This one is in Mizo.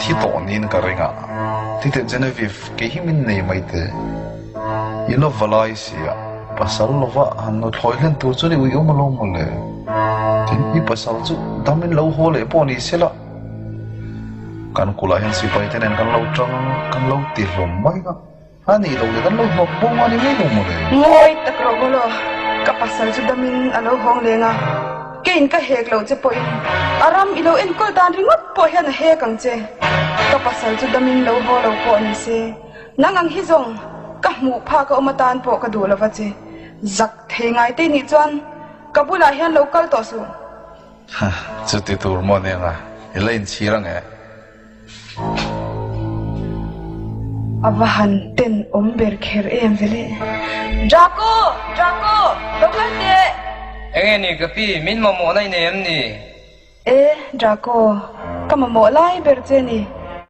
thi tawh niin ka ring a. Tite Genevieve, kei hi min nei mai teh. I la va lai si a, pasal lova han nuthlawi hlen tur chuan i ui awm alawm maw le? Tin, i pasal chu damin lo haw leh pawh ni se la. Kan kulah hian sipai te nen kan lo tang ang, kan lo ti hlawm mai a. A nih loh leh kan lo hnawt bawng a ni mai lo maw le? Ngawi tak rawh Golo, ka pasal chu damin a lo hawng leng a, keiin ka hek loh che pawhin a ram i lo enkawl dan ringawt pawh hian a hek ang che. Ka pasal chu damin lo haw lo pawh ni se, nang ang hi zawng ka hmuh phak a awm atan pawh ka duh lova che. Zak thei ngai te nih chuan ka bulah hian lo kal tawh suh. Chuti tur maw nia nga, i la inchhir ang e. A va han ten awm ber kher em vele. Draco! Draco! Lo kal teh! Enge ni ka pi, min mamawh na i nei em ni? E, Draco, ka mamawh lai ber che ni.